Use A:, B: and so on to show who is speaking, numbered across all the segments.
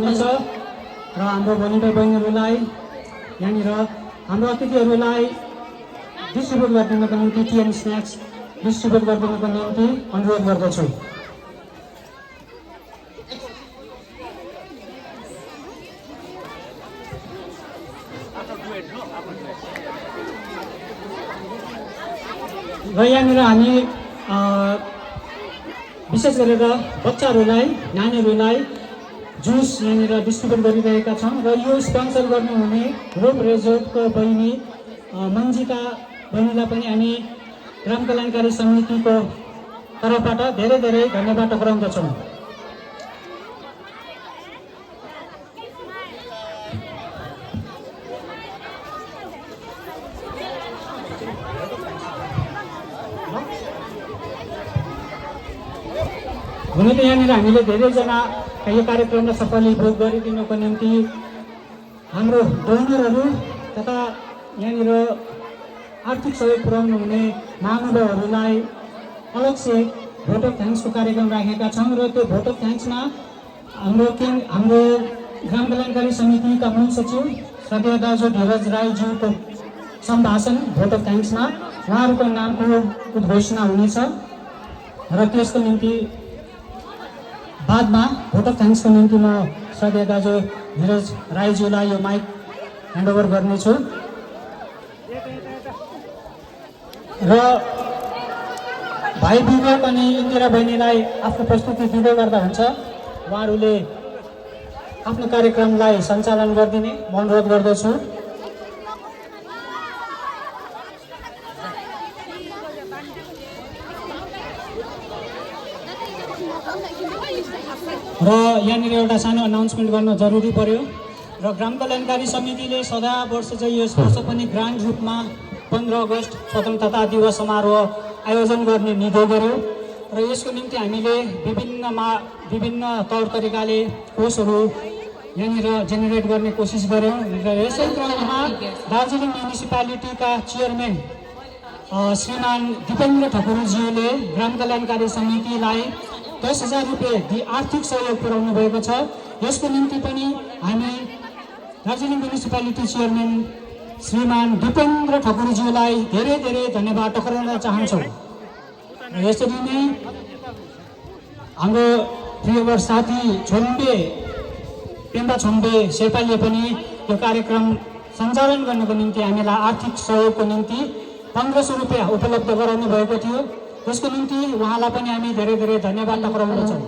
A: गर्नुपर्छ र हाम्रो भोलिन्टियर बहिनीहरूलाई यहाँनिर हाम्रो अतिथिहरूलाई डिस्ट्रिब्युट गरिदिनको निम्ति टी एन्ड स्न्याक्स डिस्ट्रिब्युट गरिदिनको निम्ति अनुरोध गर्दछु। र यहाँनिर हामी विशेष गरेर बच्चाहरूलाई नानीहरूलाई जुस यहाँनिर डिस्ट्रिब्युट गरिरहेका छौँ र यो स्पोन्सर गर्नुहुने होप रेजोर्टको बहिनी मन्जिता बहिनीलाई पनि हामी ग्राम कल्याणकारी समितिको तर्फबाट धेरै धेरै धन्यवाद टक्राउँदछौँ। हुन त यहाँनिर हामीले धेरैजना यो कार्यक्रमलाई सफलीभूत गरिदिनुको निम्ति हाम्रो डोनरहरू तथा यहाँनिर आर्थिक सहयोग पुर्याउनु हुने महानुभावहरूलाई अलग से भोट अफ थ्याङ्क्सको कार्यक्रम राखेका छौँ र त्यो भोट अफ थ्याङ्क्समा हाम्रो ग्राम कल्याणकारी समितिका मूल सचिव श्रद्धेय दाजु धीरज राईज्यूको सम्भाषण भोट अफ थ्याङ्क्समा उहाँहरूको नामको उद्घोषणा हुनेछ र त्यसको निम्ति बादमा भोट अफ थ्याङ्क्सको निम्ति म श्रद्धेय दाजु धीरज राईज्यूलाई यो माइक ह्यान्डओभर गर्नेछु र भाइ विवेक अनि इन्दिरा बहिनीलाई आफ्नो प्रस्तुति दिँदै गर्दा हुन्छ। उहाँहरूले आफ्नो कार्यक्रमलाई सञ्चालन गरिदिने म अनुरोध गर्दछु। र यहाँनिर एउटा सानो अनाउन्समेन्ट गर्न जरुरी पर्यो र ग्राम कल्याणकारी समितिले सदा वर्ष चाहिँ यस वर्ष पनि ग्रान्ड रूपमा 15 अगस्त स्वतन्त्रता दिवस समारोह आयोजन गर्ने निर्णय गर्यो र यसको निम्ति हामीले विभिन्न तौर तरिकाले कोषहरू यहाँनिर जेनेरेट गर्ने कोसिस गर्यौँ र यसै क्रममा दार्जिलिङ म्युनिसिपालिटीका चेयरम्यान श्रीमान दिपेन्द्र ठकुरीज्यूले ग्राम कल्याणकारी समितिलाई 10,000 रुपियाँ आर्थिक सहयोग पुर्याउनु भएको छ। यसको निम्ति पनि हामी दार्जिलिङ म्युनिसिपालिटी चेयरम्यान श्रीमान दिपेन्द्र ठकुरीज्यूलाई धेरै धेरै धन्यवाद टक्राउन चाहन्छौँ। यसरी नै हाम्रो प्रियवर साथी पेम्बा छोम्बे शेर्पाले पनि यो कार्यक्रम सञ्चालन गर्नको निम्ति हामीलाई आर्थिक सहयोगको निम्ति 1500 रुपियाँ उपलब्ध गराउनु भएको थियो। त्यसको निम्ति उहाँलाई पनि हामी धेरै धेरै धन्यवाद टक्राउँदछौँ।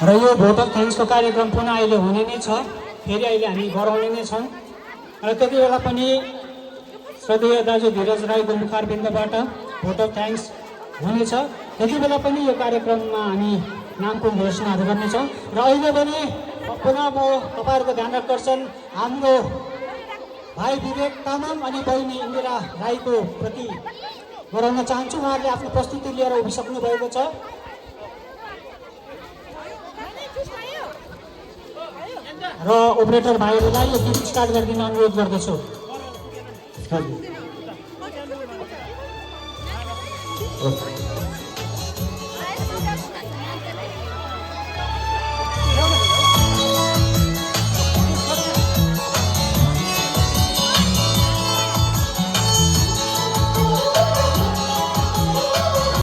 A: र यो भोट अफ थ्याङ्क्सको कार्यक्रम पुनः अहिले हुने नै छ, फेरि अहिले हामी गराउने नै छौँ र त्यति बेला पनि श्रद्धेय दाजु धीरज राईको मुखारबिन्दबाट भोट अफ थ्याङ्क्स हुनेछ। त्यति बेला पनि यो कार्यक्रममा हामी नामको घोषणाहरू गर्नेछौँ र अहिले पनि पुनः म तपाईँहरूको ध्यान आकर्षण हाम्रो भाइ विवेक तामाङ अनि बहिनी इन्दिरा राईको प्रति गराउन चाहन्छु। उहाँहरूले आफ्नो प्रस्तुति लिएर उभिसक्नु भएको छ र अपरेटर भाइहरूलाई यो गीत स्टार्ट गरिदिन अनुरोध गर्दछु।